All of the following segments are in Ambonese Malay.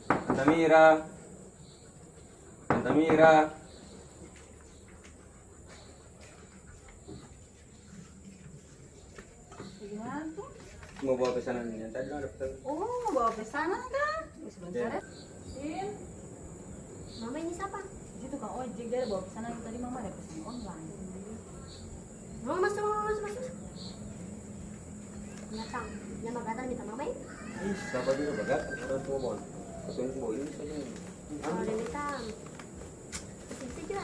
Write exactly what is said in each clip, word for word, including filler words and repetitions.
Tanta Mira. Tanta Mira. Bagaimana tuh? Mau bawa pesanan yang tadi, ada pesan. Oh, mau bawa pesanan kah? Ya, sebentar ya. Sin. Mama, ini siapa? Itu tukang ojek, dia ada bawa pesanan tadi, mama ada pesan online. Mama, masuk, mama, masuk, masuk. Datang. Dia mau datang minta mama ini. Ih, siapa juga bagatang, orang tua bawa. Pesan bawa ini saja. Kalau dia minta, kasih saja.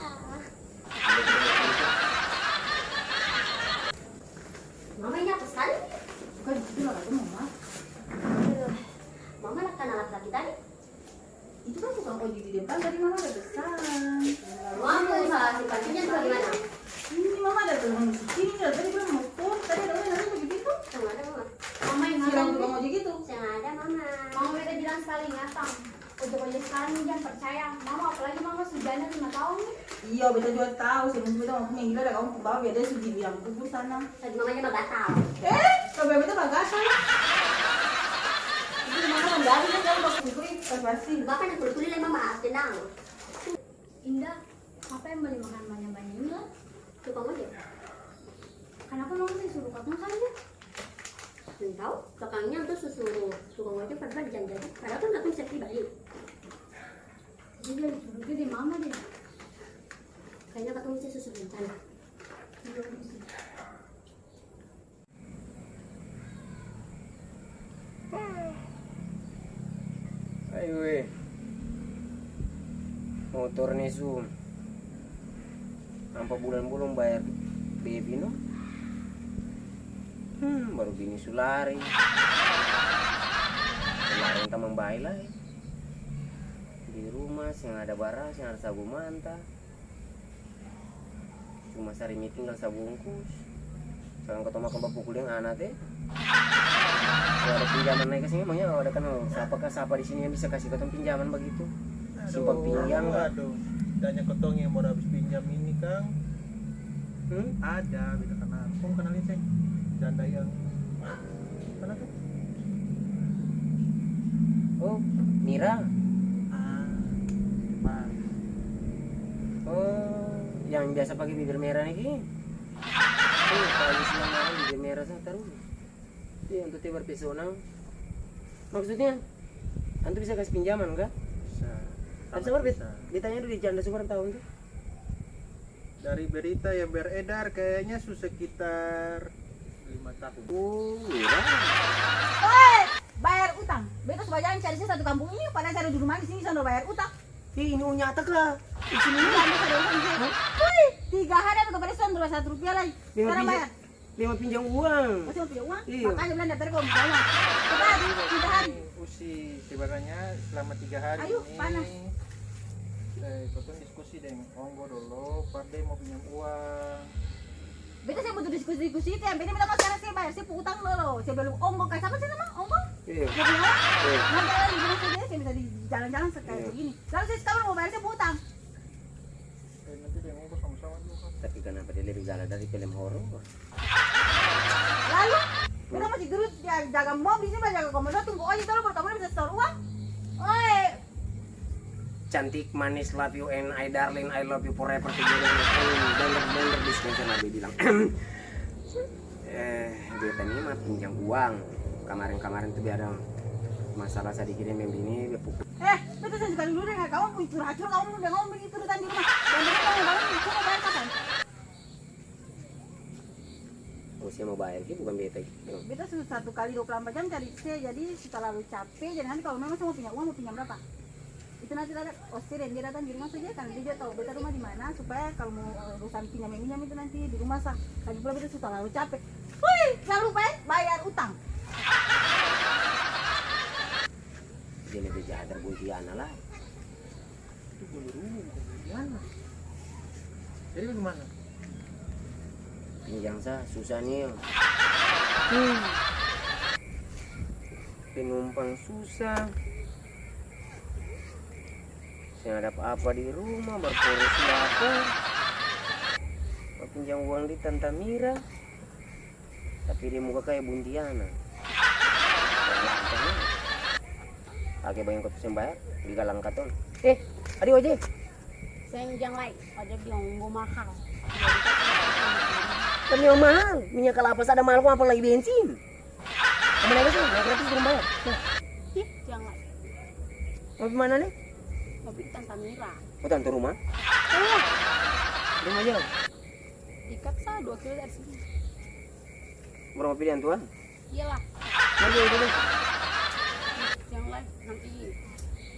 Mama, ini apa sekali? Bukan, itu lah, itu mama. Aduh, mama lah kenal laki-laki tadi. Itu kan tukang ojek di depan, tadi mama ada pesan. Mama, salah si pakinya tuh gimana? Ini mama ada telepon di sini, tadi bilang mau turun, tadi ada orang lari pergi pintu. Yang ada, mama. Mama yang bilang tukang ojek itu. Yang ada, mama. Mama beta bilang sekali, ingatang. Ojek-ojek sekarang ni jang percaya. Mama, apalagi mama su janda lima tahun ni. Iyo, beta jua tau. Sebelum beta mo punya gila, ada kamu pung bawa biar dia su di bilang kubur sana. Tadi mamanya mah gatal. Eh, kalo beta mah gatal. Itu mama mandari kan, kamu baku kulit pas basi. Bapa yang kulit-kulit lai mama, tenang. Indah, apa yang bali makan banyak-banyak ini lah? Tukang ojek. Kanapa mama seng suruh katong saja? Seng tau, belakangan ini antua su suruh tukang ojek par bali jang-jang. Padahal kan katong seng pi bali. Jadi dia disuruh dia deng mama deh. Kayaknya katong bisa susun rencana. Iya, bisa. Aiwe. Motor ni su ampa bulan bolom bayar bebi no. Hmm, baru bini su lari. Su lari tamang bae lai. Di rumah seng ada bara, seng ada sabu manta. Cuma sarimi tinggal sabungkus. Sekarang katong makang bapukul deng ana te. Kalo ada pinjaman nae ka sini, emangnya ada kanal sapa ka, sapa di sini yang bisa kasi katong pinjaman bagitu? Simpang pinggang ka? Aduh, tanya katong yang baru habis pinjam ini, Kang. Hmm? Ada, beta kanal. Kong kanal ini, seng? Janda yang Mana tuh? Oh, Mira. Ah, pas. Oh, yang biasa pake bibir merah nih, Ki? Tuh, kalau siang malam bibir merah sana terus. Iya, untuk tebar pesona. Maksudnya, antum bisa kasih pinjaman, ka? Bisa. Tapi sangat sabar, bet-, bisa. Betanya dulu di janda seberapa tahun tuh? Dari berita yang beredar, kayaknya su sekitar lima tahun. Oh, iya. Oi, bayar utang. Beta su bajalang cari se satu kampung ini, padahal cari di rumah di sini, seng bayar utang. Ih, ini uang nyata ka? Di sini. Iya, ini sadongan di sini. Hah? Oi, tiga hari beta bali seng dua satu rupiah lai. Sekarang bayar. Dia mau pinjam uang. Oh, dia mau pinjam uang? Iya. Makanya bilang dari tadi kau pinjam uang. Coba, tiga hari. Usi, sebenarnya selama tiga hari ini, eh, katong diskusi deng Onggo dolo, par dia mau pinjam uang. Beta seng butuh diskusi-diskusi itu, yang penting beta mau sekarang se bayar se pung utang dolo. Sebelum Onggo, ka sapa se nama? Onggo? Iya. Mau pinjam uang? Iya. Nanti ada di rumah saja, se bisa di jalan-jalan sekali begini. Lalu se sekarang mau bayar se pung utang. Eh, nanti deng Onggo sama-sama juga kan. Tapi kenapa dia lebih galak dari film horor? Lalu, beta masih duduk ja-, jaga mom di sini, jaga komodo, tunggu ojek dolo, baru kamari bisa setor uang. Oi. Cantik, manis, love you, and I darling, I love you forever together. Bener, bener, dispenser lagi bilang. Eh, beta ni mah pinjam uang. Kemarin-kemarin tuh dia ada masalah sadiki deng bini, dia pukul. Eh, beta seng suka dulu deng kamu pung curhat-curhat, kamu deng ngomong begitu, datang di rumah. Dan beta tanya kamu, kamu bayar kapan? Oh, se mau bayar, ki, bukan beta, ki. Beta su satu kali dua puluh empat jam cari se, jadi su talalu cape. Jadi nanti kalau memang se mau pinjam uang, mau pinjam berapa? Itu nanti tadi, oh, se deng dia datang di rumah saja, karena dia juga tahu beta rumah di mana, supaya kalau mau, eh, urusan pinjam-minjam itu nanti di rumah sa. Lagi pula beta su talalu cape. Woi, jangan lupa, eh, bayar utang. Dia lebih jahat dari Buntiana lah. Itu genderuwo, bukan kuntilanak. Jadi bagaimana? Pinjang sa, susah ni. Hmm. Penumpang susah. Seng ada apa-apa di rumah, baru polos lapor. Mau pinjam uang di Tanta Mira. Tapi dia muka kaya buntiana. Kurang ajar, ya. Pake bagian kotor seng bayar, di galang katong. Eh, ade ojek? Seng, jang lai. Ojek di Onggo mahal. Tapi yang mahal, minyak kelapa sada mahal kong apalagi bensin. Kamu naik sih, naik gratis belum bayar. Nah. Ih, jang lai. Mau pi mana nih? Mau pi Tanta Mira. Oh, tante rumah? Iya. Rumah jauh? Dekat sa, dua kilo dari sini. Berapa pilihan Tuhan? Iyalah. Nanti itu deh. Jang lai, nanti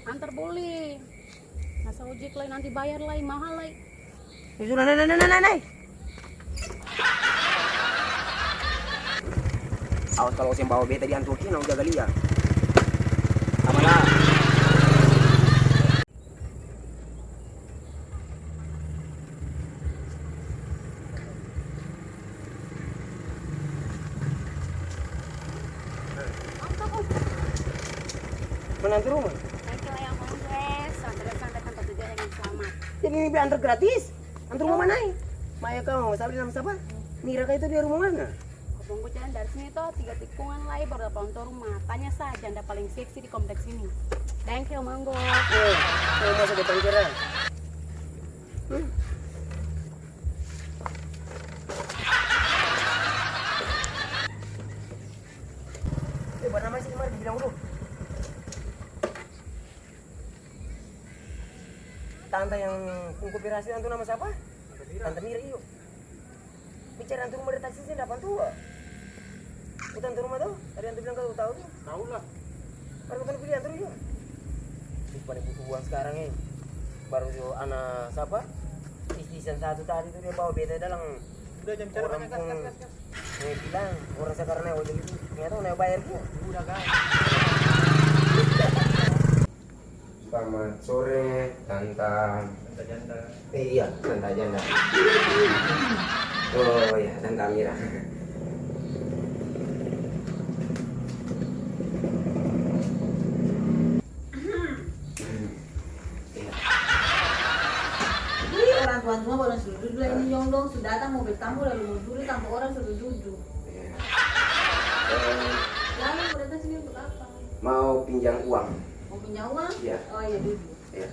antar boleh. Masa ojek lai, nanti bayar lai, mahal lai. Ya sudah, nae, nae, nae, nae, nae. Awas kalo seng bawa beta di Antuki, nau jaga lia. Aman lah. Menantu rumah. Thank you, Ayah Kongres. Sampai datang ke tempat tujuan dengan selamat. Jadi ini antar gratis? Antar rumah mana, eh? Maya kau, sabar, nama siapa? Mira kah itu, dia rumah mana? Abang, jalan dari sini to, tiga tikungan lai baru dapa orang tua rumah. Tanya sa, janda paling seksi di kompleks ini. Thank you, Manggo. Eh, kau masa depan cerah. Hmm. Eh, barnama sih, mari dibilang dulu. Tanta yang pung koperasi itu nama siapa? Tanta Mira. Tanta Mira, iyo. Bicara antu rumah dari taksi seng dapa antua. Itu antu rumah to? Tadi antu bilang kau tau tu? Tau lah. Baru katong pilih antu jua. Ih, pada butuh uang sekarang, eh. Baru jo ana sapa? Istri yang satu tadi tu dia bawa beta dalam. Udah, jang bicara banyak, gas, gas, gas, gas. Dia bilang, orang sekarang naik ojek itu, ternyata naik bayar dia. Udah, gas. Selamat sore, Tanta. Tanta Janda. Eh, iya, Tanta Janda. Oh, iya, Tanta Amira. Iya. Ih, orang tua-tua baru suruh duduk, ini nyong dong sudah datang mau bertamu, lalu mau duduk, tanpa orang suruh duduk. Iya. Eh. Lalu mau datang sini untuk apa? Mau pinjam uang. Mau pinjam uang? Iya. Oh iya, duduk. Iya.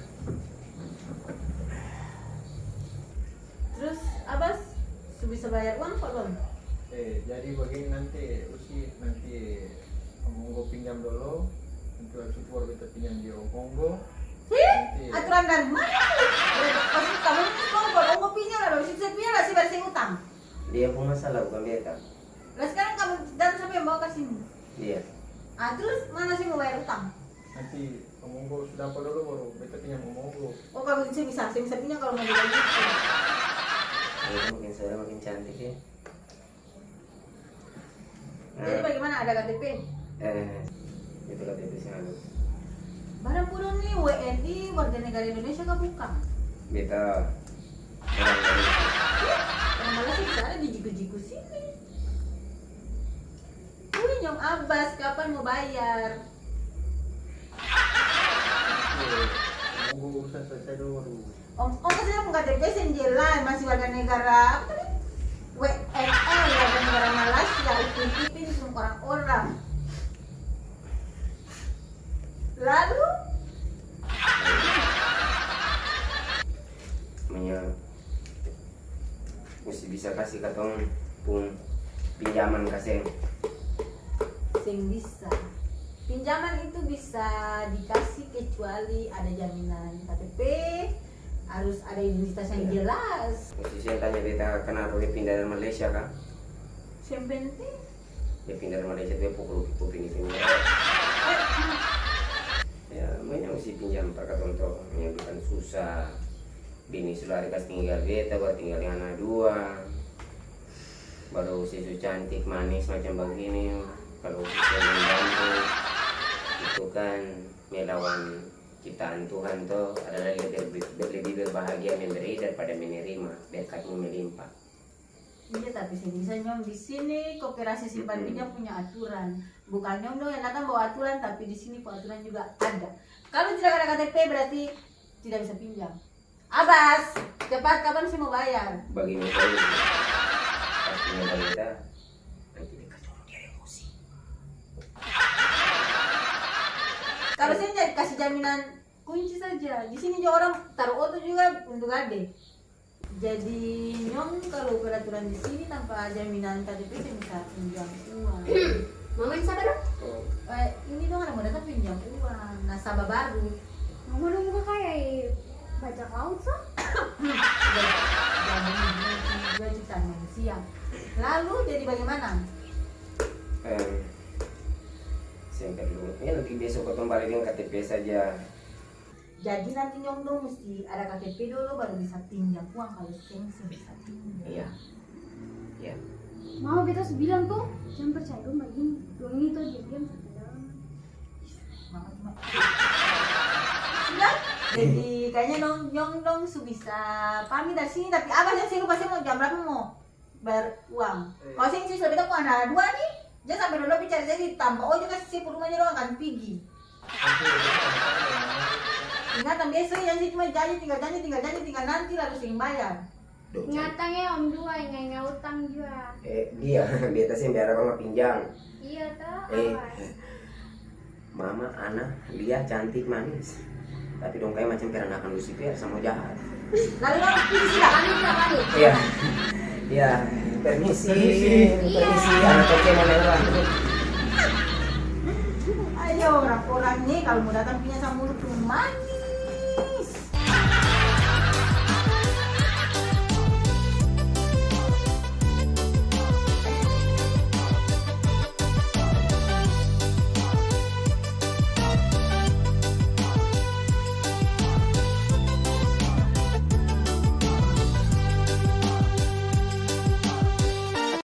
Terus, Abas, su bisa bayar uang apa belum? Eh, jadi begini nanti, Usi, nanti Om Onggo pinjam dolo, nanti habis itu baru beta pinjam di Om Onggo. Ih, nanti aturan dari mana itu? Berarti pasti kamu ini skongkol, Om Onggo pinjam, lalu habis itu saya pinjam, lah saya bayar saya utang. Dia pun masalah, bukan beta. Lah, sekarang kamu datang, siapa yang bawa ka sini? Dia. Ah, terus mana saya mau bayar utang? Nanti Om Onggo su dapa dolo, baru beta pinjam Om Onggo. Oh, kalau saya bisa, saya bisa pinjam kalau mau bilang gitu. Beta makin sore makin cantik, ya. Jadi, eh, bagaimana, ada K T P? Eh, itu K T P seng ada. Barang burung nih, W N I, warga negara Indonesia kah, bukan? Beta orang Malaysia. Orang Malaysia bisa ada di jiku-jiku sini. Wih, Nyong Abas, kapan mau bayar? Tunggu urusan selesai dulu, baru. Om, om, saya pung K T P seng jelas, masih warga negara apa tadi? W N I, warga negara Malaysia, Upin Ipin, semua orang-orang. Lalu? Namanya musti bisa kasi katong pung pinjaman ka seng? Seng bisa. Pinjaman itu bisa dikasi kecuali ada jaminan K T P, harus ada identitas yang jelas. Musti seng tanya beta kanapa dia pinda dari Malaysia ka? Seng penting. Dia pinda dari Malaysia, dia pukul, pukul ini, ini. Ya, banyak musti pinjam pa katong to, yang bukan susah. Bini su lari kas tinggal beta, baru tinggal deng ana dua. Baru se su cantik, manis macam bagini. Kalo su seng membantu, itu kan melawan ciptaan Tuhan to, adalah lebih, lebih berbahagia memberi daripada menerima berkatmu melimpah. Iya, tapi seng bisa nyong di sini, koperasi simpan pinjam punya aturan. Bukan nyong dong yang datang bawa aturan, tapi di sini pung aturan juga ada. Kalau tidak ada K T P berarti tidak bisa pinjam. Abas, cepat, kapan sih mau bayar? Bagini saja. Pas punya balita, nanti dia kacau dia emosi. Kalo seng, jadi kasi jaminan kunci saja. Di sini jua orang taru oto juga untuk ade. Jadi, nyong kalo peraturan di sini tanpa jaminan K T P seng bisa pinjam uang. Mama ini sapa dong? Eh, ini dong ada mau datang pinjam uang. Nasaba baru. Mama dong muka kaya bajak laut sa. Dua juta manusia. Lalu jadi bagaimana? Em, seng perlu. Ya, nanti besok katong bale deng K T P saja. Jadi nanti nyong dong musti ada K T P dolo baru bisa pinjam uang, kalo seng, seng bisa pinjam. Iya. Iya. Mama beta su bilang to, jang percaya dong bagini. Dong ini to diam-diam su bilang. Mama cuma sudah. Jadi kayaknya nyong, nyong dong su bisa pamit dari sini, tapi abah jang seng lupa, seng mau jam berapa mau bayar uang. Kalo seng, seng sudah, beta pung ana dua nih, jang sampe dolo bicara, jadi tambah ojo kasi se pung rumah, dong akan pigi. Ingatan, biasa jang se cuma janji, tinggal janji, tinggal janji, tinggal nanti, lalu seng bayar. Ingatan e, Om Dua, inga-inga utang jua. Eh, dia, beta seng biar abang pinjam. Iya to, eh, awas. Mama, Ana, Lia cantik, manis. Tapi dong kaya macam peranakan Lucifer, samua jahat. Lalu dong pigi sila. Iya. Iya. Permisi. Permisi. Iya. Permisi, Ana Toke mau lewat. Ayo, orang-orang nih kalo mau datang punya sama mulut tuh manis.